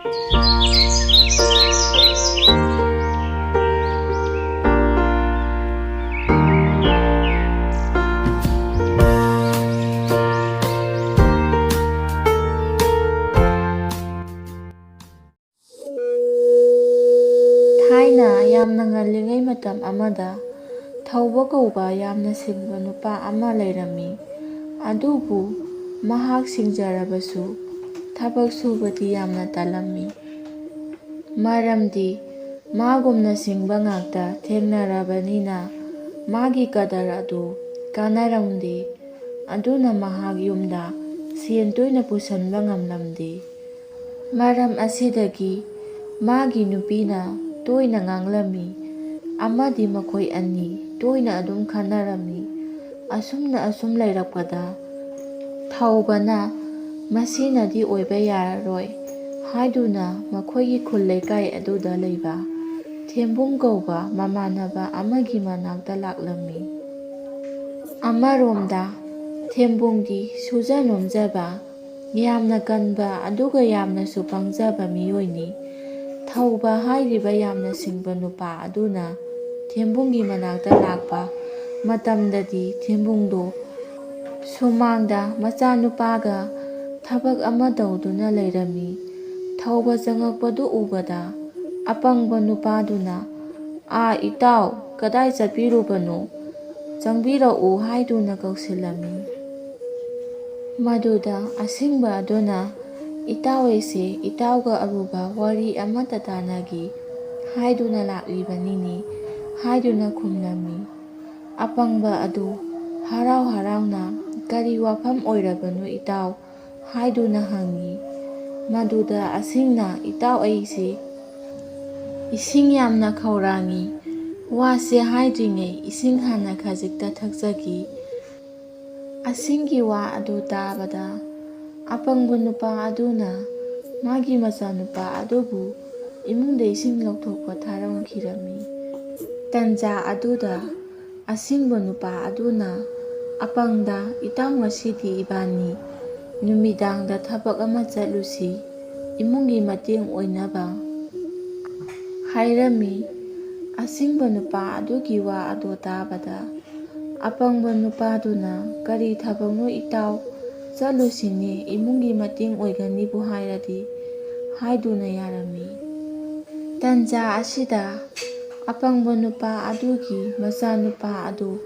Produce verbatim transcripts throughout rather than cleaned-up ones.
ꯊꯥꯏꯅ ꯌꯥꯝꯅ ꯉꯜꯂꯤꯉꯩ ꯃꯇꯝ ꯑꯃꯗ, ꯊꯧꯕ ꯀꯧꯕ ꯌꯥꯝꯅ ꯁꯤꯡꯕ ꯅꯨꯄꯥ ꯑꯃ ꯂꯩꯔꯝꯃꯤ꯫ ꯑꯗꯨꯕꯨ ꯃꯍꯥꯛ ꯁꯤꯡꯖꯔꯕꯁꯨ, ꯊꯕꯛ ꯁꯨꯕꯗꯤ ꯌꯥꯝꯅ ꯇꯜꯂꯝꯃꯤ꯫ ꯃꯔꯝꯗꯤ ꯃꯥꯒꯨꯝꯅ ꯁꯤꯡꯕ ꯉꯥꯛꯇ ꯊꯦꯡꯅꯔꯕꯅꯤꯅ, ꯃꯥꯒꯤ ꯀꯗꯔ ꯑꯗꯨ ꯀꯥꯟꯅꯔꯝꯗꯦ꯫ ꯑꯗꯨꯅ ꯃꯍꯥꯛ ꯌꯨꯝꯗ ꯁꯦꯟ ꯇꯣꯏꯅ ꯄꯨꯁꯟꯕ ꯉꯝꯂꯝꯗꯦ꯫ ꯃꯔꯝ ꯑꯁꯤꯗꯒꯤ ꯃꯥꯒꯤ ꯅꯨꯄꯤꯅ ꯇꯣꯏꯅ ꯉꯥꯡꯂꯝꯃꯤ, ꯑꯃꯗꯤ ꯃꯈꯣꯏ ꯑꯅꯤ ꯇꯣꯏꯅ ꯑꯗꯨꯝ ꯈꯟꯅꯔꯝꯃꯤ꯫ ꯑꯁꯨꯝꯅ ꯑꯁꯨꯝ ꯂꯩꯔꯛꯄꯗ, ꯊꯧꯕꯅ "ꯃꯁꯤꯅꯗꯤ ꯑꯣꯏꯕ ꯌꯥꯔꯔꯣꯏ" ꯍꯥꯏꯗꯨꯅ ꯃꯈꯣꯏꯒꯤ ꯈꯨꯜ ꯂꯩꯀꯥꯏ ꯑꯗꯨꯗ ꯂꯩꯕ ꯊꯦꯝꯕꯨꯡ ꯀꯧꯕ ꯃꯃꯥꯟꯅꯕ ꯑꯃꯒꯤ ꯃꯅꯥꯛꯇ ꯂꯥꯛꯂꯝꯃꯤ꯫ ꯑꯃꯔꯣꯝꯗ, ꯊꯦꯝꯕꯨꯡꯗꯤ ꯁꯨꯖ ꯅꯣꯝꯖꯕ, ꯌꯥꯝꯅ ꯀꯟꯕ, ꯑꯗꯨꯒ ꯌꯥꯝꯅꯁꯨ ꯄꯪꯖꯕ ꯃꯤꯑꯣꯏꯅꯤ꯫ ꯊꯧꯕ ꯍꯥꯏꯔꯤꯕ ꯌꯥꯝꯅ ꯁꯤꯡꯕ ꯅꯨꯄꯥ ꯑꯗꯨꯅ ꯊꯦꯝꯕꯨꯡꯒꯤ ꯃꯅꯥꯛꯇ ꯂꯥꯛꯄ ꯃꯇꯝꯗꯗꯤ, ꯊꯦꯝꯕꯨꯡꯗꯣ ꯁꯨꯃꯥꯡꯗ ꯃꯆꯥꯅꯨꯄꯥꯒ ꯊꯕꯛ ꯑꯃ ꯇꯧꯗꯨꯅ ꯂꯩꯔꯝꯃꯤ꯫ ꯊꯧꯕ ꯆꯪꯉꯛꯄꯗꯨ ꯎꯕꯗ, ꯑꯄꯪꯕ ꯅꯨꯄꯥꯗꯨꯅ, "ꯑꯥ, ꯏꯇꯥꯎ, ꯀꯗꯥꯏ ꯆꯠꯄꯤꯔꯨꯕꯅꯣ? ꯆꯪꯕꯤꯔꯛꯎ" ꯍꯥꯏꯗꯨꯅ ꯀꯧꯁꯤꯜꯂꯝꯃꯤ꯫ ꯃꯗꯨꯗ ꯑꯁꯤꯡꯕ ꯑꯗꯨꯅ, "ꯏꯇꯥꯎ ꯑꯩꯁꯦ ꯏꯇꯥꯎꯒ ꯑꯔꯨꯕ ꯋꯥꯔꯤ ꯑꯃꯇ ꯇꯥꯟꯅꯒꯦ ꯍꯥꯏꯗꯨꯅ ꯂꯥꯛꯂꯤꯕꯅꯤꯅꯦ" ꯍꯥꯏꯗꯨꯅ ꯈꯨꯝꯂꯝꯃꯤ꯫ ꯑꯄꯪꯕ ꯑꯗꯨ ꯍꯔꯥꯎ ꯍꯔꯥꯎꯅ, "ꯀꯔꯤ ꯋꯥꯐꯝ ꯑꯣꯏꯔꯕꯅꯣ ꯏꯇꯥꯎ?" ꯍꯥꯏꯗꯨꯅ ꯍꯪꯉꯤ꯫ ꯃꯗꯨꯗ ꯑꯁꯤꯡꯅ, "ꯏꯇꯥꯎ ꯑꯩꯁꯦ ꯏꯁꯤꯡ ꯌꯥꯝꯅ ꯈꯧꯔꯥꯡꯉꯤ, ꯋꯥꯁꯦ ꯍꯥꯏꯗ꯭ꯔꯤꯉꯩ ꯏꯁꯤꯡ ꯍꯥꯟꯅ ꯈꯖꯤꯛꯇ ꯊꯛꯆꯈꯤ"꯫ ꯑꯁꯤꯡꯒꯤ ꯋꯥ ꯑꯗꯨ ꯇꯥꯕꯗ, ꯑꯄꯪꯕ ꯅꯨꯄꯥ ꯑꯗꯨꯅ ꯃꯥꯒꯤ ꯃꯆꯥꯅꯨꯄꯥ ꯑꯗꯨꯕꯨ ꯏꯃꯨꯡꯗ ꯏꯁꯤꯡ ꯂꯧꯊꯣꯛꯄ ꯊꯥꯔꯝꯈꯤꯔꯝꯃꯤ꯫ ꯇꯟꯖꯥ ꯑꯗꯨꯗ ꯑꯁꯤꯡꯕ ꯅꯨꯄꯥ ꯑꯗꯨꯅ ꯑꯄꯪꯗ, "ꯏꯇꯥꯎ, ꯉꯁꯤꯗꯤ ꯏꯕꯥꯅꯤ ꯅꯨꯃꯤꯗꯥꯡꯗ ꯊꯕꯛ ꯑꯃ ꯆꯠꯂꯨꯁꯤ" ꯏꯃꯨꯡꯒꯤ ꯃꯇꯦꯡ ꯑꯣꯏꯅꯕ ꯍꯥꯏꯔꯝꯃꯤ꯫ ꯑꯁꯤꯡꯕ ꯅꯨꯄꯥ ꯑꯗꯨꯒꯤ ꯋꯥ ꯑꯗꯨ ꯇꯥꯕꯗ ꯑꯄꯪꯕ ꯅꯨꯄꯥꯗꯨꯅ, "ꯀꯔꯤ ꯊꯕꯛꯅꯣ ꯏꯇꯥꯎ? ꯆꯠꯂꯨꯁꯤꯅꯦ, ꯏꯃꯨꯡꯒꯤ ꯃꯇꯦꯡ ꯑꯣꯏꯒꯅꯤꯕꯨ ꯍꯥꯏꯔꯗꯤ" ꯍꯥꯏꯗꯨꯅ ꯌꯥꯔꯝꯃꯤ꯫ ꯇꯟꯖꯥ ꯑꯁꯤꯗ ꯑꯄꯪꯕ ꯅꯨꯄꯥ ꯑꯗꯨꯒꯤ ꯃꯆꯥꯅꯨꯄꯥ ꯑꯗꯨ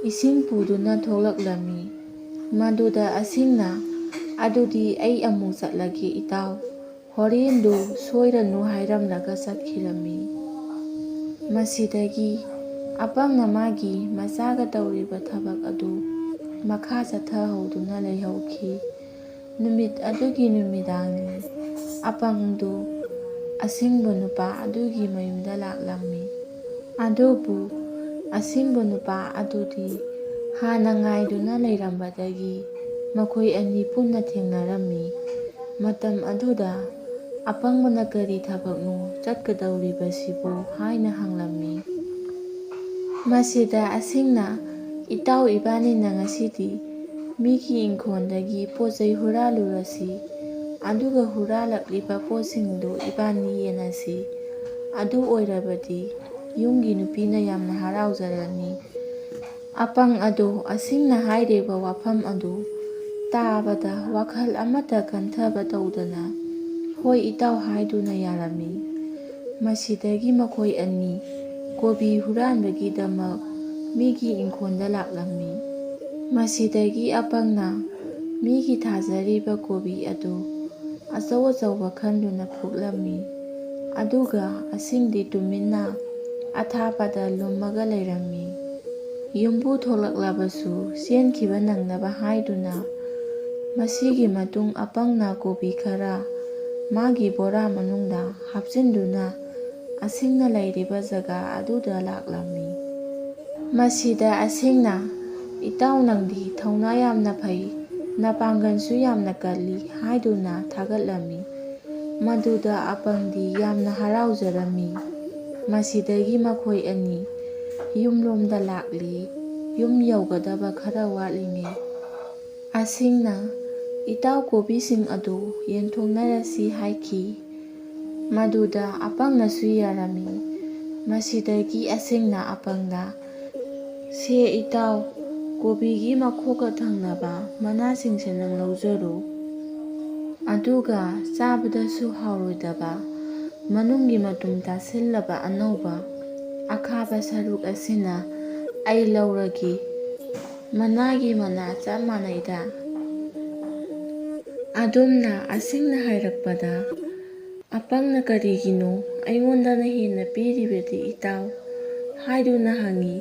ꯏꯁꯤꯡ ꯄꯨꯗꯨꯅ ꯊꯣꯛꯂꯛꯂꯝꯃꯤ꯫ ꯃꯗꯨꯗ ꯑꯁꯤꯡꯅ, "ꯑꯗꯨꯗꯤ ꯑꯩ ꯑꯃꯨꯛ ꯆꯠꯂꯒꯦ ꯏꯇꯥꯎ, ꯍꯣꯔꯦꯟꯗꯨ ꯁꯣꯏꯔꯅꯨ" ꯍꯥꯏꯔꯝꯂꯒ ꯆꯠꯈꯤꯔꯝꯃꯤ꯫ ꯃꯁꯤꯗꯒꯤ ꯑꯄꯪꯅ ꯃꯥꯒꯤ ꯃꯆꯥꯒ ꯇꯧꯔꯤꯕ ꯊꯕꯛ ꯑꯗꯨ ꯃꯈꯥ ꯆꯠꯊꯍꯧꯗꯨꯅ ꯂꯩꯍꯧꯈꯤ꯫ ꯅꯨꯃꯤꯠ ꯑꯗꯨꯒꯤ ꯅꯨꯃꯤꯗꯥꯡꯅꯤ꯫ ꯑꯄꯪꯗꯨ ꯑꯁꯤꯡꯕ ꯅꯨꯄꯥ ꯑꯗꯨꯒꯤ ꯃꯌꯨꯝꯗ ꯂꯥꯛꯂꯝꯃꯤ꯫ ꯑꯗꯨꯕꯨ ꯑꯁꯤꯡꯕ ꯅꯨꯄꯥ ꯑꯗꯨꯗꯤ ꯍꯥꯟꯅ ꯉꯥꯏꯗꯨꯅ ꯂꯩꯔꯝꯕꯗꯒꯤ ꯃꯈꯣꯏ ꯑꯅꯤ ꯄꯨꯟꯅ ꯊꯦꯡꯅꯔꯝꯃꯤ꯫ ꯃꯇꯝ ꯑꯗꯨꯗ ꯑꯄꯪꯕꯅ, "ꯀꯔꯤ ꯊꯕꯛꯅꯣ ꯆꯠꯀꯗꯧꯔꯤꯕꯁꯤꯕꯨ?" ꯍꯥꯏꯅ ꯍꯪꯂꯝꯃꯤ꯫ ꯃꯁꯤꯗ ꯑꯁꯤꯡꯅ, "ꯏꯇꯥꯎ ꯏꯕꯥꯅꯤꯅ ꯉꯁꯤꯗꯤ ꯃꯤꯒꯤ ꯏꯪꯈꯣꯜꯗꯒꯤ ꯄꯣꯠ ꯆꯩ ꯍꯨꯔꯥꯜꯂꯨꯔꯁꯤ, ꯑꯗꯨꯒ ꯍꯨꯔꯥꯜꯂꯛꯂꯤꯕ ꯄꯣꯠꯁꯤꯡꯗꯨ ꯏꯕꯥꯅꯤ ꯌꯦꯟꯅꯁꯤ꯫ ꯑꯗꯨ ꯑꯣꯏꯔꯕꯗꯤ ꯌꯨꯝꯒꯤ ꯅꯨꯄꯤꯅ ꯌꯥꯝꯅ ꯍꯔꯥꯎꯖꯔꯅꯤ"꯫ ꯑꯄꯪ ꯑꯗꯨ ꯑꯁꯤꯡꯅ ꯍꯥꯏꯔꯤꯕ ꯋꯥꯐꯝ ꯑꯗꯨ ꯇꯥꯕꯗ ꯋꯥꯈꯜ ꯑꯃꯠꯇ ꯈꯟꯊꯕ ꯇꯧꯗꯅ "ꯍꯣꯏ ꯏꯇꯥꯎ" ꯍꯥꯏꯗꯨꯅ ꯌꯥꯔꯝꯃꯤ꯫ ꯃꯁꯤꯗꯒꯤ ꯃꯈꯣꯏ ꯑꯅꯤ ꯀꯣꯕꯤ ꯍꯨꯔꯥꯟꯕꯒꯤꯗꯃꯛ ꯃꯤꯒꯤ ꯏꯪꯈꯣꯜꯗ ꯂꯥꯛꯂꯝꯃꯤ꯫ ꯃꯁꯤꯗꯒꯤ ꯑꯄꯪꯅ ꯃꯤꯒꯤ ꯊꯥꯖꯔꯤꯕ ꯀꯣꯕꯤ ꯑꯗꯨ ꯑꯆꯧ ꯑꯆꯧꯕ ꯈꯟꯗꯨꯅ ꯐꯨꯛꯂꯝꯃꯤ꯫ ꯑꯗꯨꯒ ꯑꯁꯤꯡꯗꯤ ꯇꯨꯃꯤꯟꯅ ꯑꯊꯥꯕꯗ ꯂꯨꯝꯃꯒ ꯂꯩꯔꯝꯃꯤ꯫ ꯌꯨꯝꯕꯨ ꯊꯣꯛꯂꯛꯂꯕꯁꯨ ꯆꯦꯟꯈꯤꯕ ꯅꯪꯅꯕ ꯍꯥꯏꯗꯨꯅ, ꯃꯁꯤꯒꯤ ꯃꯇꯨꯡ ꯑꯄꯪꯅ ꯀꯣꯕꯤ ꯈꯔ ꯃꯥꯒꯤ ꯕꯣꯔꯥ ꯃꯅꯨꯡꯗ ꯍꯥꯞꯆꯤꯟꯗꯨꯅ ꯑꯁꯤꯡꯅ ꯂꯩꯔꯤꯕ ꯖꯒꯥ ꯑꯗꯨꯗ ꯂꯥꯛꯂꯝꯃꯤ꯫ ꯃꯁꯤꯗ ꯑꯁꯤꯡꯅ, "ꯏꯇꯥꯎ, ꯅꯪꯗꯤ ꯊꯧꯅꯥ ꯌꯥꯝꯅ ꯐꯩ, ꯅꯄꯥꯡꯒꯜꯁꯨ ꯌꯥꯝꯅ ꯀꯜꯂꯤ" ꯍꯥꯏꯗꯨꯅ ꯊꯥꯒꯠꯂꯝꯃꯤ꯫ ꯃꯗꯨꯗ ꯑꯄꯪꯗꯤ ꯌꯥꯝꯅ ꯍꯔꯥꯎꯖꯔꯝꯃꯤ꯫ ꯃꯁꯤꯗꯒꯤ ꯃꯈꯣꯏ ꯑꯅꯤ ꯌꯨꯝꯂꯣꯝꯗ ꯂꯥꯛꯂꯤ꯫ ꯌꯨꯝ ꯌꯧꯒꯗꯕ ꯈꯔ ꯋꯥꯠꯂꯤꯉꯩ ꯑꯁꯤꯡꯅ "ꯏꯇꯥꯎ, ꯀꯣꯕꯤꯁꯤꯡ ꯑꯗꯨ ꯌꯦꯟꯊꯣꯛꯅꯔꯁꯤ" ꯍꯥꯏꯈꯤ꯫ ꯃꯗꯨꯗ ꯑꯄꯪꯅꯁꯨ ꯌꯥꯔꯝꯃꯤ꯫ ꯃꯁꯤꯗꯒꯤ ꯑꯁꯤꯡꯅ ꯑꯄꯪꯗ, "ꯁꯦ ꯏꯇꯥꯎ, ꯀꯣꯕꯤꯒꯤ ꯃꯈꯣꯛꯀ ꯊꯪꯅꯕ ꯃꯅꯥꯁꯤꯡꯁꯦ ꯅꯪ ꯂꯧꯖꯔꯨ꯫ ꯑꯗꯨꯒ ꯆꯥꯕꯗꯁꯨ ꯍꯥꯎꯔꯣꯏꯗꯕ, ꯃꯅꯨꯡꯒꯤ ꯃꯇꯨꯝ ꯇꯥꯁꯤꯜꯂꯕ ꯑꯅꯧꯕ ꯑꯈꯥꯕ ꯁꯔꯨꯛ ꯑꯁꯤꯅ ꯑꯩ ꯂꯧꯔꯒꯦ꯫ ꯃꯅꯥꯒꯤ ꯃꯅꯥ ꯆꯞ ꯃꯥꯟꯅꯩꯗ"꯫ ꯑꯗꯨꯝꯅ ꯑꯁꯤꯡꯅ ꯍꯥꯏꯔꯛꯄꯗ, ꯑꯄꯪꯅ "ꯀꯔꯤꯒꯤꯅꯣ ꯑꯩꯉꯣꯟꯗꯅ ꯍꯦꯟꯅ ꯄꯤꯔꯤꯕꯗꯤ ꯏꯇꯥꯎ?" ꯍꯥꯏꯗꯨꯅ ꯍꯪꯉꯤ꯫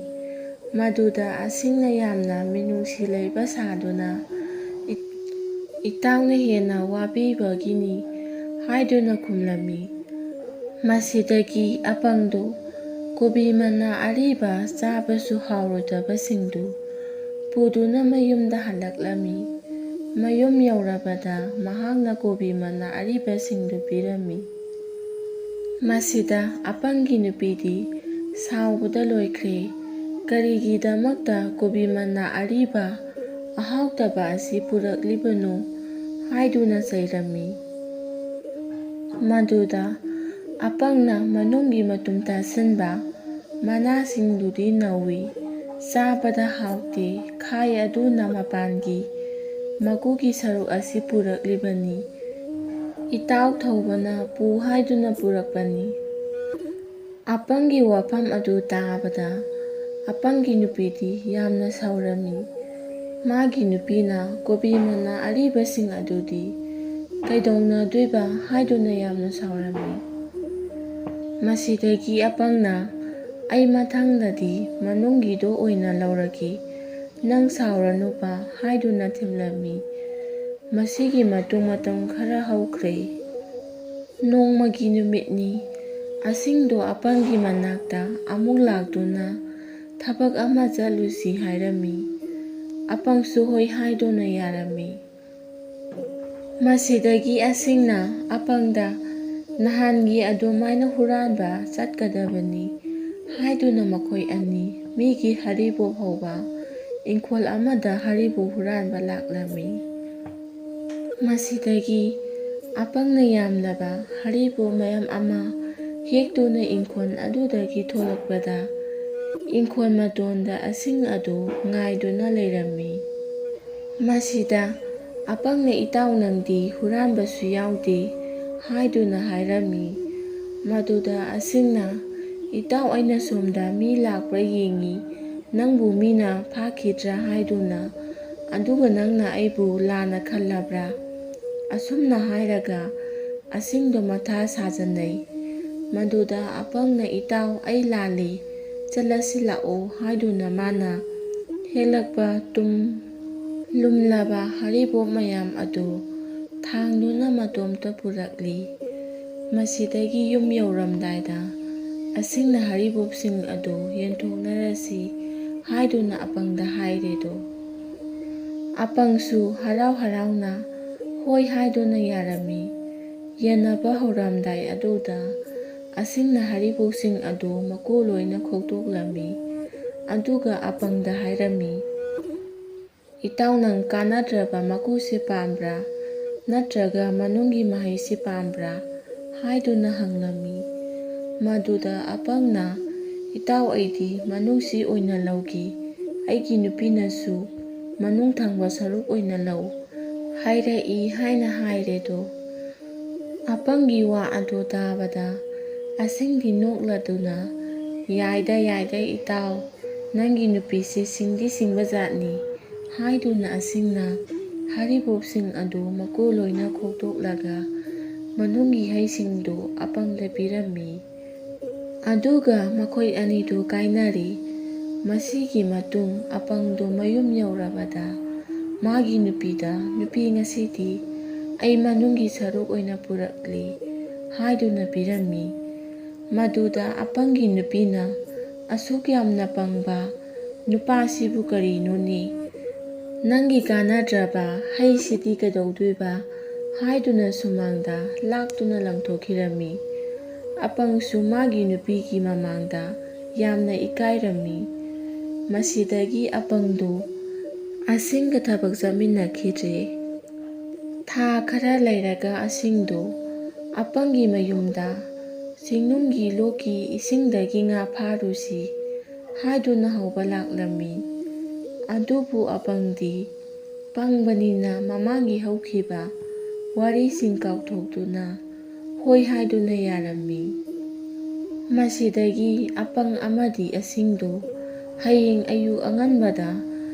ꯃꯗꯨꯗ ꯑꯁꯤꯡꯅ ꯌꯥꯝꯅ ꯃꯤꯅꯨꯡꯁꯤ ꯂꯩꯕ ꯁꯥꯗꯨꯅ, "ꯏ-, ꯏꯇꯥꯎꯅ ꯍꯦꯟꯅ ꯋꯥꯕꯤꯕꯒꯤꯅꯤ" ꯍꯥꯏꯗꯨꯅ ꯈꯨꯝꯂꯝꯃꯤ꯫ ꯃꯁꯤꯗꯒꯤ ꯑꯄꯪꯗꯨ ꯀꯣꯕꯤ ꯃꯅꯥ ꯑꯔꯤꯕ, ꯆꯥꯕꯁꯨ ꯍꯥꯎꯔꯣꯏꯗꯕꯁꯤꯡꯗꯨ ꯄꯨꯗꯨꯅ ꯃꯌꯨꯝꯗ ꯍꯜꯂꯛꯂꯝꯃꯤ꯫ ꯃꯌꯨꯝ ꯌꯧꯔꯕꯗ ꯃꯍꯥꯛꯅ ꯀꯣꯕꯤ ꯃꯅꯥ ꯑꯔꯤꯕꯁꯤꯡꯗꯨ ꯄꯤꯔꯝꯃꯤ꯫ ꯃꯁꯤꯗ ꯑꯄꯪꯒꯤ ꯅꯨꯄꯤꯗꯤ ꯁꯥꯎꯕꯗ ꯂꯣꯏꯈ꯭ꯔꯦ꯫ "ꯀꯔꯤꯒꯤꯗꯃꯛꯇ ꯀꯣꯕꯤ ꯃꯅꯥ ꯑꯔꯤꯕ, ꯑꯍꯥꯎꯇꯕ ꯑꯁꯤ ꯄꯨꯔꯛꯂꯤꯕꯅꯣ?" ꯍꯥꯏꯗꯨꯅ ꯆꯩꯔꯝꯃꯤ꯫ ꯃꯗꯨꯗ ꯑꯄꯪꯅ ꯃꯅꯨꯡꯒꯤ ꯃꯇꯨꯝ ꯇꯥꯁꯤꯟꯕ ꯃꯅꯥꯁꯤꯡꯗꯨꯗꯤ ꯅꯧꯏ, ꯆꯥꯕꯗ ꯍꯥꯎꯇꯦ, ꯈꯥꯏ ꯑꯗꯨꯅ ꯃꯄꯥꯟꯒꯤ ꯃꯀꯨꯒꯤ ꯁꯔꯨꯛ ꯑꯁꯤ ꯄꯨꯔꯛꯂꯤꯕꯅꯤ꯫ ꯏꯇꯥꯎ ꯊꯧꯕꯅ ꯄꯨ ꯍꯥꯏꯗꯨꯅ ꯄꯨꯔꯛꯄꯅꯤ꯫ ꯑꯄꯪꯒꯤ ꯋꯥꯐꯝ ꯑꯗꯨ ꯇꯥꯕꯗ ꯑꯄꯪꯒꯤ ꯅꯨꯄꯤꯗꯤ ꯌꯥꯝꯅ ꯁꯥꯎꯔꯝꯃꯤ꯫ ꯃꯥꯒꯤ ꯅꯨꯄꯤꯅ ꯀꯣꯕꯤ ꯃꯅꯥ ꯑꯔꯤꯕꯁꯤꯡ ꯑꯗꯨꯗꯤ ꯀꯩꯗꯧꯅꯗꯣꯏꯕ ꯍꯥꯏꯗꯨꯅ ꯌꯥꯝꯅ ꯁꯥꯎꯔꯝꯃꯤ꯫ ꯃꯁꯤꯗꯒꯤ ꯑꯄꯪꯅ, "ꯑꯩ ꯃꯊꯪꯗꯗꯤ ꯃꯅꯨꯡꯒꯤꯗꯣ ꯑꯣꯏꯅ ꯂꯧꯔꯒꯦ, ꯅꯪ ꯁꯥꯎꯔꯅꯨꯕ" ꯍꯥꯏꯗꯨꯅ ꯊꯦꯝꯂꯝꯃꯤ꯫ ꯃꯁꯤꯒꯤ ꯃꯇꯨꯡ ꯃꯇꯝ ꯈꯔ ꯍꯧꯈ꯭ꯔꯦ꯫ ꯅꯣꯡꯃꯒꯤ ꯅꯨꯃꯤꯠꯅꯤ꯫ ꯑꯁꯤꯡꯗꯣ ꯑꯄꯪꯒꯤ ꯃꯅꯥꯛꯇ ꯑꯃꯨꯛ ꯂꯥꯛꯇꯨꯅ ꯊꯕꯛ ꯑꯃ ꯆꯠꯂꯨꯁꯤ ꯍꯥꯏꯔꯝꯃꯤ꯫ ꯑꯄꯪꯁꯨ ꯍꯣꯏ ꯍꯥꯏꯗꯨꯅ ꯌꯥꯔꯝꯃꯤ꯫ ꯃꯁꯤꯗꯒꯤ ꯑꯁꯤꯡꯅ ꯑꯄꯪꯗ, "ꯅꯍꯥꯟꯒꯤ ꯑꯗꯨꯃꯥꯏꯅ ꯍꯨꯔꯥꯟꯕ ꯆꯠꯀꯗꯕꯅꯤ" ꯍꯥꯏꯗꯨꯅ ꯃꯈꯣꯏ ꯑꯅꯤ ꯃꯤꯒꯤ ꯍꯔꯤꯕꯣꯞ ꯍꯧꯕ ꯏꯪꯈꯣꯜ ꯑꯃꯗ ꯍꯔꯤꯕꯣꯞ ꯍꯨꯔꯥꯟꯕ ꯂꯥꯛꯂꯝꯃꯤ꯫ ꯃꯁꯤꯗꯒꯤ ꯑꯄꯪꯅ ꯌꯥꯝꯂꯕ ꯍꯔꯤꯕꯣꯞ ꯃꯌꯥꯝ ꯑꯃ ꯍꯦꯛꯇꯨꯅ ꯏꯪꯈꯣꯜ ꯑꯗꯨꯗꯒꯤ ꯊꯣꯛꯂꯛꯄꯗ, ꯏꯪꯈꯣꯜ ꯃꯇꯣꯟꯗ ꯑꯁꯤꯡ ꯑꯗꯨ ꯉꯥꯏꯗꯨꯅ ꯂꯩꯔꯝꯃꯤ꯫ ꯃꯁꯤꯗ ꯑꯄꯪꯅ, "ꯏꯇꯥꯎ, ꯅꯪꯗꯤ ꯍꯨꯔꯥꯟꯕꯁꯨ ꯌꯥꯎꯗꯦ" ꯍꯥꯏꯗꯨꯅ ꯍꯥꯏꯔꯝꯃꯤ꯫ ꯃꯗꯨꯗ ꯑꯁꯤꯡꯅ, "ꯏꯇꯥꯎ, ꯑꯩꯅ ꯁꯣꯝꯗ ꯃꯤ ꯂꯥꯛꯄ꯭ꯔꯥ ꯌꯦꯡꯉꯤ, ꯅꯪꯕꯨ ꯃꯤꯅ ꯐꯥꯈꯤꯗ꯭ꯔꯥ ꯍꯥꯏꯗꯨꯅ, ꯑꯗꯨꯒ ꯅꯪꯅ ꯑꯩꯕꯨ ꯂꯥꯟꯅ ꯈꯜꯂꯕ꯭ꯔꯥ?" ꯑꯁꯨꯝꯅ ꯍꯥꯏꯔꯒ ꯑꯁꯤꯡꯗꯣ ꯃꯊꯥ ꯁꯥꯖꯅꯩ꯫ ꯃꯗꯨꯗ ꯑꯄꯪꯅ, "ꯏꯇꯥꯎ, ꯑꯩ ꯂꯥꯜꯂꯤ, ꯆꯠꯂꯁꯤ ꯂꯥꯛꯑꯣ" ꯍꯥꯏꯗꯨꯅ ꯃꯥꯅ ꯍꯦꯛꯂꯛꯄ ꯇꯨꯝ ꯂꯨꯝꯂꯕ ꯍꯔꯤꯕꯣꯞ ꯃꯌꯥꯝ ꯑꯗꯨ ꯊꯥꯡꯗꯨꯅ ꯃꯇꯣꯝꯇ ꯄꯨꯔꯛꯂꯤ꯫ ꯃꯁꯤꯗꯒꯤ ꯌꯨꯝ ꯌꯧꯔꯝꯗꯥꯏꯗ ꯑꯁꯤꯡꯅ ꯍꯔꯤꯕꯣꯞꯁꯤꯡ ꯑꯗꯨ ꯌꯦꯟꯊꯣꯛꯅꯔꯁꯤ ꯍꯥꯏꯗꯨꯅ ꯑꯄꯪꯗ ꯍꯥꯏꯔꯦꯗꯣ꯫ ꯑꯄꯪꯁꯨ ꯍꯔꯥꯎ ꯍꯔꯥꯎꯅ ꯍꯣꯏ ꯍꯥꯏꯗꯨꯅ ꯌꯥꯔꯝꯃꯤ꯫ ꯌꯦꯟꯅꯕ ꯍꯧꯔꯝꯗꯥꯏ ꯑꯗꯨꯗ ꯑꯁꯤꯡꯅ ꯍꯔꯤꯕꯣꯞꯁꯤꯡ ꯑꯗꯨ ꯃꯀꯨ ꯂꯣꯏꯅ ꯈꯣꯛꯇꯣꯛꯂꯝꯃꯤ꯫ ꯑꯗꯨꯒ ꯑꯄꯪꯗ ꯍꯥꯏꯔꯝꯃꯤ, "ꯏꯇꯥꯎ, ꯅꯪ ꯀꯥꯟꯅꯗ꯭ꯔꯕ ꯃꯀꯨꯁꯤ ꯄꯥꯝꯕ꯭ꯔꯥ, ꯅꯠꯇ꯭ꯔꯒ ꯃꯅꯨꯡꯒꯤ ꯃꯍꯩꯁꯤ ꯄꯥꯝꯕ꯭ꯔꯥ?" ꯍꯥꯏꯗꯨꯅ ꯍꯪꯂꯝꯃꯤ꯫ ꯃꯗꯨꯗ ꯑꯄꯪꯅ, "ꯏꯇꯥꯎ, ꯑꯩꯗꯤ ꯃꯅꯨꯡꯁꯤ ꯑꯣꯏꯅ ꯂꯧꯒꯦ, ꯑꯩꯒꯤ ꯅꯨꯄꯤꯅꯁꯨ ꯃꯅꯨꯡ ꯊꯪꯕ ꯁꯔꯨꯛ ꯑꯣꯏꯅ ꯂꯧ ꯍꯥꯏꯔꯛꯏ" ꯍꯥꯏꯅ ꯍꯥꯏꯔꯦꯗꯣ꯫ ꯑꯄꯪꯒꯤ ꯋꯥ ꯑꯗꯨ ꯇꯥꯕꯗ ꯑꯁꯤꯡꯗꯤ ꯅꯣꯛꯂꯗꯨꯅ, "ꯌꯥꯏꯗ, ꯌꯥꯏꯗ ꯏꯇꯥꯎ, ꯅꯪꯒꯤ ꯅꯨꯄꯤꯁꯤ ꯁꯤꯡꯗꯤ ꯁꯤꯡꯕ ꯖꯥꯠꯅꯤ" ꯍꯥꯏꯗꯨꯅ ꯑꯁꯤꯡꯅ ꯍꯔꯤꯕꯣꯞꯁꯤꯡ ꯑꯗꯨ ꯃꯀꯨ ꯂꯣꯏꯅ ꯈꯣꯛꯇꯣꯛꯂꯒ ꯃꯅꯨꯡꯒꯤ ꯍꯩꯁꯤꯡꯗꯨ ꯑꯄꯪꯗ ꯄꯤꯔꯝꯃꯤ꯫ ꯑꯗꯨꯒ ꯃꯈꯣꯏ ꯑꯅꯤꯗꯨ ꯀꯥꯏꯅꯔꯤ꯫ ꯃꯁꯤꯒꯤ ꯃꯇꯨꯡ ꯑꯄꯪꯗꯨ ꯃꯌꯨꯝ ꯌꯧꯔꯕꯗ ꯃꯥꯒꯤ ꯅꯨꯄꯤꯗ, "ꯅꯨꯄꯤ, ꯉꯁꯤꯗꯤ ꯑꯩ ꯃꯅꯨꯡꯒꯤ ꯁꯔꯨꯛ ꯑꯣꯏꯅ ꯄꯨꯔꯛꯂꯤ" ꯍꯥꯏꯗꯨꯅ ꯄꯤꯔꯝꯃꯤ꯫ ꯃꯗꯨꯗ ꯑꯄꯪꯒꯤ ꯅꯨꯄꯤꯅ, "ꯑꯁꯨꯛ ꯌꯥꯝꯅ ꯄꯪꯕ ꯅꯨꯄꯥꯁꯤꯕꯨ ꯀꯔꯤꯅꯣꯅꯦ? ꯅꯪꯒꯤ ꯀꯥꯟꯅꯗ꯭ꯔꯕ ꯍꯩꯁꯤꯗꯤ ꯀꯩꯗꯧꯗꯣꯏꯕ?" ꯍꯥꯏꯗꯨꯅ ꯁꯨꯃꯥꯡꯗ ꯂꯥꯛꯇꯨꯅ ꯂꯪꯊꯣꯛꯈꯤꯔꯝꯃꯤ꯫ ꯑꯄꯪꯁꯨ ꯃꯥꯒꯤ ꯅꯨꯄꯤꯒꯤ ꯃꯃꯥꯡꯗ ꯌꯥꯝꯅ ꯏꯀꯥꯏꯔꯝꯃꯤ꯫ ꯃꯁꯤꯗꯒꯤ ꯑꯄꯪꯗꯨ ꯑꯁꯤꯡꯒ ꯊꯕꯛ ꯆꯠꯃꯤꯟꯅꯈꯤꯗ꯭ꯔꯦ꯫ ꯊꯥ ꯈꯔ ꯂꯩꯔꯒ ꯑꯁꯤꯡꯗꯨ ꯑꯄꯪꯒꯤ ꯃꯌꯨꯝꯗ ꯆꯤꯡꯅꯨꯡꯒꯤ ꯂꯣꯛꯀꯤ ꯏꯁꯤꯡꯗꯒꯤ ꯉꯥ ꯐꯥꯔꯨꯁꯤ ꯍꯥꯏꯗꯨꯅ ꯍꯧꯕ ꯂꯥꯛꯂꯝꯃꯤ꯫ ꯑꯗꯨꯕꯨ ꯑꯄꯪꯗꯤ ꯄꯪꯕꯅꯤꯅ ꯃꯃꯥꯡꯒꯤ ꯍꯧꯈꯤꯕ ꯋꯥꯔꯤꯁꯤꯡ ꯀꯥꯎꯊꯣꯛꯇꯨꯅ ꯍꯣꯏ ꯍꯥꯏꯗꯨꯅ ꯌꯥꯔꯝꯃꯤ꯫ ꯃꯁꯤꯗꯒꯤ ꯑꯄꯪ ꯑꯃꯗꯤ ꯑꯁꯤꯡꯗꯨ ꯍꯌꯦꯡ ꯑꯌꯨꯛ ꯑꯉꯟꯕꯗ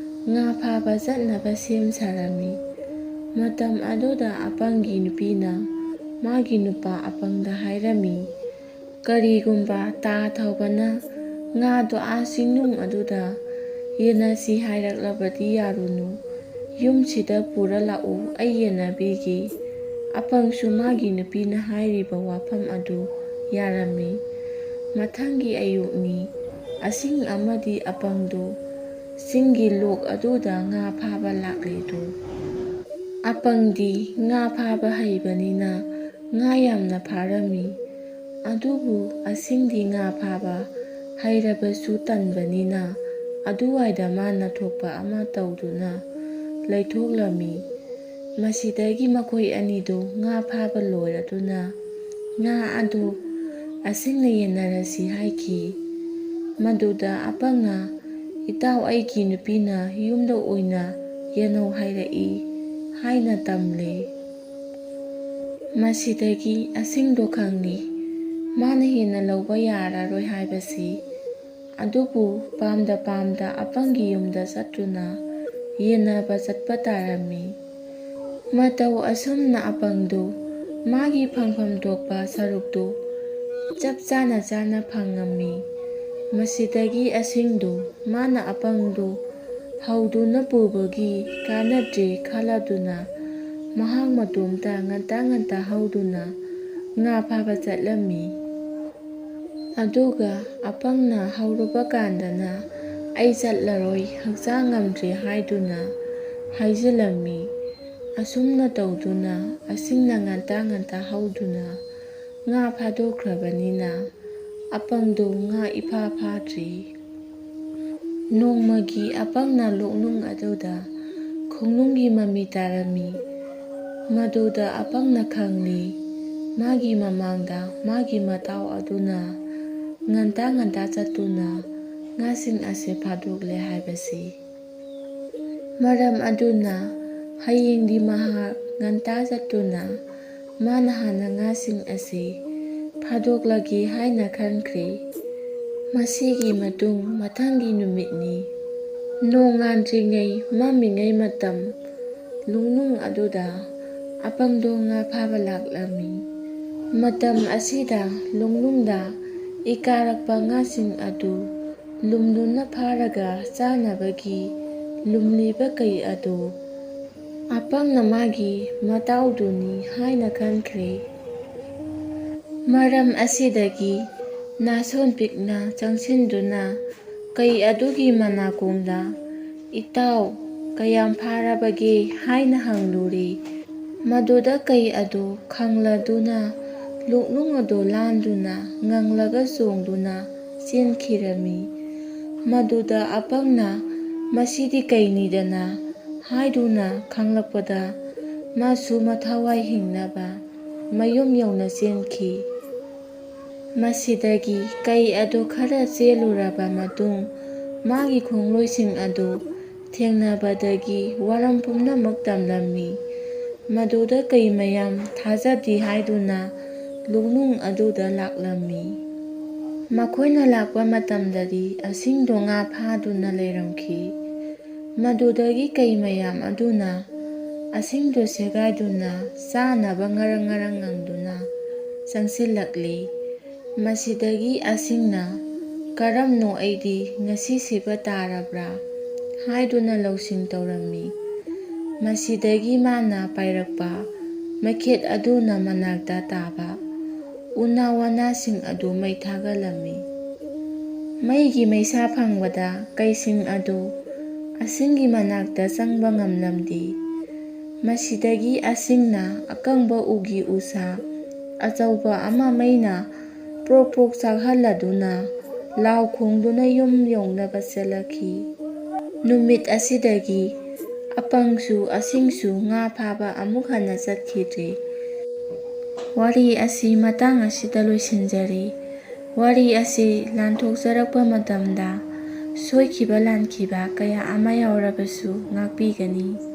ꯉꯥ ꯐꯥꯕ ꯆꯠꯅꯕ ꯁꯦꯝ ꯁꯥꯔꯝꯃꯤ꯫ ꯃꯇꯝ ꯑꯗꯨꯗ ꯑꯄꯪꯒꯤ ꯅꯨꯄꯤꯅ ꯃꯥꯒꯤ ꯅꯨꯄꯥ ꯑꯄꯪꯗ ꯍꯥꯏꯔꯝꯃꯤ, "ꯀꯔꯤꯒꯨꯝꯕ ꯇꯥ ꯊꯧꯕꯅ ꯉꯥꯗꯣ ꯑꯥ ꯆꯤꯡꯅꯨꯡ ꯑꯗꯨꯗ ꯌꯦꯟꯅꯁꯤ ꯍꯥꯏꯔꯛꯂꯕꯗꯤ ꯌꯥꯔꯨꯅꯨ꯫ ꯌꯨꯝꯁꯤꯗ ꯄꯨꯔ ꯂꯥꯛꯎ, ꯑꯩ ꯌꯦꯟꯅꯕꯤꯒꯦ꯫" ꯑꯄꯪꯁꯨ ꯃꯥꯒꯤ ꯅꯨꯄꯤꯅ ꯍꯥꯏꯔꯤꯕ ꯋꯥꯐꯝ ꯑꯗꯨ ꯌꯥꯔꯝꯃꯤ꯫ ꯃꯊꯪꯒꯤ ꯑꯌꯨꯛꯅꯤ꯫ ꯑꯁꯤꯡ ꯑꯃꯗꯤ ꯑꯄꯪꯗꯨ ꯆꯤꯡꯒꯤ ꯂꯣꯛ ꯑꯗꯨꯗ ꯉꯥ ꯐꯥꯕ ꯂꯥꯛꯂꯦꯗꯨ꯫ ꯑꯄꯪꯗꯤ ꯉꯥ ꯐꯥꯕ ꯍꯩꯕꯅꯤꯅ ꯉꯥ ꯌꯥꯝꯅ ꯐꯥꯔꯝꯃꯤ꯫ ꯑꯗꯨꯕꯨ ꯑꯁꯤꯡꯗꯤ ꯉꯥ ꯐꯥꯕ ꯍꯩꯔꯕꯁꯨ ꯇꯟꯕꯅꯤꯅ ꯑꯗꯨꯋꯥꯏꯗ ꯃꯥꯅ ꯊꯣꯛꯄ ꯑꯃ ꯇꯧꯗꯨꯅ ꯂꯩꯊꯣꯛꯂꯝꯃꯤ꯫ ꯃꯁꯤꯗꯒꯤ ꯃꯈꯣꯏ ꯑꯅꯤꯗꯨ ꯉꯥ ꯐꯥꯕ ꯂꯣꯏꯔꯗꯨꯅ ꯉꯥ ꯑꯗꯨ ꯑꯁꯤꯡꯅ ꯌꯦꯟꯅꯔꯁꯤ ꯍꯥꯏꯈꯤ꯫ ꯃꯗꯨꯗ ꯑꯄꯪꯅ, "ꯏꯇꯥꯎ, ꯑꯩꯒꯤ ꯅꯨꯄꯤꯅ ꯌꯨꯝꯗ ꯑꯣꯏꯅ ꯌꯦꯟꯅꯧ ꯍꯥꯏꯔꯛꯏ" ꯍꯥꯏꯅ ꯇꯝꯂꯦ꯫ ꯃꯁꯤꯗꯒꯤ ꯑꯁꯤꯡꯗꯣ ꯈꯪꯂꯤ, ꯃꯥꯅ ꯍꯦꯟꯅ ꯂꯧꯕ ꯌꯥꯔꯔꯣꯏ ꯍꯥꯏꯕꯁꯤ꯫ ꯑꯗꯨꯕꯨ ꯄꯥꯝꯗ ꯄꯥꯝꯗ ꯑꯄꯪꯒꯤ ꯌꯨꯝꯗ ꯆꯠꯇꯨꯅ ꯌꯦꯟꯅꯕ ꯆꯠꯄ ꯇꯥꯔꯝꯃꯤ꯫ ꯃꯇꯧ ꯑꯁꯨꯝꯅ ꯑꯄꯪꯗꯨ ꯃꯥꯒꯤ ꯐꯪꯐꯝ ꯊꯣꯛꯄ ꯁꯔꯨꯛꯇꯨ ꯆꯞ ꯆꯥꯅ ꯆꯥꯅ ꯐꯪꯉꯝꯃꯤ꯫ ꯃꯁꯤꯗꯒꯤ ꯑꯁꯤꯡꯗꯨ ꯃꯥꯅ ꯑꯄꯪꯗꯨ ꯍꯧꯗꯨꯅ ꯄꯨꯕꯒꯤ ꯀꯥꯟꯅꯗ꯭ꯔꯦ ꯈꯜꯂꯗꯨꯅ ꯃꯍꯥꯛ ꯃꯇꯣꯝꯇ ꯉꯟꯇꯥ ꯉꯟꯇꯥ ꯍꯧꯗꯨꯅ ꯉꯥ ꯐꯥꯕ ꯆꯠꯂꯝꯃꯤ꯫ ꯑꯗꯨꯒ ꯑꯄꯪꯅ ꯍꯧꯔꯨꯕ ꯀꯥꯟꯗꯅ "ꯑꯩ ꯆꯠꯂꯔꯣꯏ, ꯍꯛꯆꯥꯡ ꯉꯝꯗ꯭ꯔꯦ" ꯍꯥꯏꯗꯨꯅ ꯍꯥꯏꯖꯤꯜꯂꯝꯃꯤ꯫ ꯑꯁꯨꯝꯅ ꯇꯧꯗꯨꯅ ꯑꯁꯤꯡꯅ ꯉꯟꯇꯥ ꯉꯟꯇꯥ ꯍꯧꯗꯨꯅ ꯉꯥ ꯐꯥꯗꯣꯛꯈ꯭ꯔꯕꯅꯤꯅ ꯑꯄꯪꯗꯨ ꯉꯥ ꯏꯐꯥ ꯐꯥꯗ꯭ꯔꯤ꯫ ꯅꯣꯡꯃꯒꯤ ꯑꯄꯪꯅ ꯂꯣꯛꯅꯨꯡ ꯑꯗꯨꯗ ꯈꯣꯡꯅꯨꯡꯒꯤ ꯃꯃꯤ ꯇꯥꯔꯝꯃꯤ꯫ ꯃꯗꯨꯗ ꯑꯄꯪꯅ ꯈꯪꯂꯤ, ꯃꯥꯒꯤ ꯃꯃꯥꯡꯗ ꯃꯥꯒꯤ ꯃꯇꯥꯎ ꯑꯗꯨꯅ ꯉꯟꯇꯥ ꯉꯟꯇꯥ ꯆꯠꯇꯨꯅ ꯉꯥꯁꯤꯡ ꯑꯁꯤ ꯐꯥꯗꯣꯛꯂꯦ ꯍꯥꯏꯕꯁꯤ꯫ ꯃꯔꯝ ꯑꯗꯨꯅ ꯍꯌꯦꯡꯗꯤ ꯃꯍꯥꯛ ꯉꯟꯇꯥ ꯆꯠꯇꯨꯅ ꯃꯥꯅ ꯍꯥꯟꯅ ꯉꯥꯁꯤꯡ ꯑꯁꯤ ꯐꯥꯗꯣꯛꯂꯒꯦ ꯍꯥꯏꯅ ꯈꯟꯈ꯭ꯔꯦ꯫ ꯃꯁꯤꯒꯤ ꯃꯇꯨꯡ ꯃꯊꯪꯒꯤ ꯅꯨꯃꯤꯠꯅꯤ꯫ ꯅꯣꯡꯉꯥꯟꯗ꯭ꯔꯤꯉꯩ ꯃꯝꯃꯤꯉꯩ ꯃꯇꯝ ꯂꯨꯡꯅꯨꯡ ꯑꯗꯨꯗ ꯑꯄꯪꯗꯣ ꯉꯥ ꯐꯥꯕ ꯂꯥꯛꯂꯝꯃꯤ꯫ ꯃꯇꯝ ꯑꯁꯤꯗ ꯂꯨꯡꯅꯨꯡꯗ ꯏꯀꯥꯔꯛꯄ ꯉꯥꯁꯤꯡ ꯑꯗꯨ ꯂꯨꯝꯗꯨꯅ ꯐꯥꯔꯒ ꯆꯥꯅꯕꯒꯤ ꯂꯨꯝꯂꯤꯕ ꯀꯩ ꯑꯗꯨ ꯑꯄꯪꯅ ꯃꯥꯒꯤ ꯃꯇꯥꯎꯗꯨꯅꯤ ꯍꯥꯏꯅ ꯈꯟꯈ꯭ꯔꯦ꯫ ꯃꯔꯝ ꯑꯁꯤꯗꯒꯤ ꯅꯥꯁꯣꯟ ꯄꯤꯛꯅ ꯆꯪꯁꯤꯟꯗꯨꯅ ꯀꯩ ꯑꯗꯨꯒꯤ ꯃꯅꯥꯀꯣꯡꯗ, "ꯏꯇꯥꯎ, ꯀꯌꯥꯝ ꯐꯥꯔꯕꯒꯦ?" ꯍꯥꯏꯅ ꯍꯪꯂꯨꯔꯦ꯫ ꯃꯗꯨꯗ ꯀꯩ ꯑꯗꯨ ꯈꯪꯂꯗꯨꯅ ꯂꯨꯛꯅꯨꯡ ꯑꯗꯨ ꯂꯥꯟꯗꯨꯅ ꯉꯪꯂꯒ ꯆꯣꯡꯗꯨꯅ ꯆꯦꯟꯈꯤꯔꯝꯃꯤ꯫ ꯃꯗꯨꯗ ꯑꯄꯪꯅ "ꯃꯁꯤꯗꯤ ꯀꯩꯅꯤꯗꯅ" ꯍꯥꯏꯗꯨꯅ ꯈꯪꯂꯛꯄꯗ ꯃꯥꯁꯨ ꯃꯊꯋꯥꯏ ꯍꯤꯡꯅꯕ ꯃꯌꯨꯝ ꯌꯧꯅ ꯆꯦꯟꯈꯤ꯫ ꯃꯁꯤꯗꯒꯤ ꯀꯩ ꯑꯗꯨ ꯈꯔ ꯆꯦꯜꯂꯨꯔꯕ ꯃꯇꯨꯡ ꯃꯥꯒꯤ ꯈꯣꯡꯂꯣꯏꯁꯤꯡ ꯑꯗꯨ ꯊꯦꯡꯅꯕꯗꯒꯤ ꯋꯥꯔꯝ ꯄꯨꯝꯅꯃꯛ ꯇꯝꯂꯝꯃꯤ꯫ ꯃꯗꯨꯗ ꯀꯩ ꯃꯌꯥꯝ ꯊꯥꯖꯗꯦ ꯍꯥꯏꯗꯨꯅ ꯂꯨꯛꯅꯨꯡ ꯑꯗꯨꯗ ꯂꯥꯛꯂꯝꯃꯤ꯫ ꯃꯈꯣꯏꯅ ꯂꯥꯛꯄ ꯃꯇꯝꯗꯗꯤ ꯑꯁꯤꯡꯗꯣ ꯉꯥ ꯐꯥꯗꯨꯅ ꯂꯩꯔꯝꯈꯤ꯫ ꯃꯗꯨꯗꯒꯤ ꯀꯩ ꯃꯌꯥꯝ ꯑꯗꯨꯅ ꯑꯁꯤꯡꯗꯣ ꯁꯦꯒꯥꯏꯗꯨꯅ ꯆꯥꯅꯕ ꯉꯔꯪ ꯉꯔꯪ ꯉꯪꯗꯨꯅ ꯆꯪꯁꯤꯜꯂꯛꯂꯤ꯫ ꯃꯁꯤꯗꯒꯤ ꯑꯁꯤꯡꯅ "ꯀꯔꯝꯅꯣ ꯑꯩꯗꯤ ꯉꯁꯤ ꯁꯤꯕ ꯇꯥꯔꯕ꯭ꯔꯥ?" ꯍꯥꯏꯗꯨꯅ ꯂꯧꯁꯤꯡ ꯇꯧꯔꯝꯃꯤ꯫ ꯃꯁꯤꯗꯒꯤ ꯃꯥꯅ ꯄꯥꯏꯔꯛꯄ ꯃꯩꯈꯦꯠ ꯑꯗꯨꯅ ꯃꯅꯥꯛꯇ ꯇꯥꯕ ꯎꯅꯥ ꯋꯥꯅꯥꯁꯤꯡ ꯑꯗꯨ ꯃꯩ ꯊꯥꯒꯠꯂꯝꯃꯤ꯫ ꯃꯩꯒꯤ ꯃꯩꯁꯥ ꯐꯪꯕꯗ ꯀꯩꯁꯤꯡ ꯑꯗꯨ ꯑꯁꯤꯡꯒꯤ ꯃꯅꯥꯛꯇ ꯆꯪꯕ ꯉꯝꯂꯝꯗꯦ꯫ ꯃꯁꯤꯗꯒꯤ ꯑꯁꯤꯡꯅ ꯑꯀꯪꯕ ꯎꯒꯤ ꯎꯁꯥ ꯑꯆꯧꯕ ꯑꯃ ꯃꯩꯅ ꯄ꯭ꯔꯣꯛ ꯄ꯭ꯔꯣꯛ ꯆꯥꯛꯍꯜꯂꯗꯨꯅ ꯂꯥꯎ ꯈꯣꯡꯗꯨꯅ ꯌꯨꯝ ꯌꯧꯅꯕ ꯆꯦꯜꯂꯛꯈꯤ꯫ ꯅꯨꯃꯤꯠ ꯑꯁꯤꯗꯒꯤ ꯑꯄꯪꯁꯨ ꯑꯁꯤꯡꯁꯨ ꯉꯥ ꯐꯥꯕ ꯑꯃꯨꯛ ꯍꯟꯅ ꯆꯠꯈꯤꯗ꯭ꯔꯤ꯫ ꯋꯥꯔꯤ ꯑꯁꯤ ꯃꯇꯥꯡ ꯑꯁꯤꯗ ꯂꯣꯏꯁꯤꯟꯖꯔꯤ꯫ ꯋꯥꯔꯤ ꯑꯁꯤ ꯂꯥꯟꯊꯣꯛꯆꯔꯛꯄ ꯃꯇꯝꯗ ꯁꯣꯏꯈꯤꯕ ꯂꯥꯟꯈꯤꯕ ꯀꯌꯥ ꯑꯃ ꯌꯥꯎꯔꯕꯁꯨ ꯉꯥꯛꯄꯤꯒꯅꯤ꯫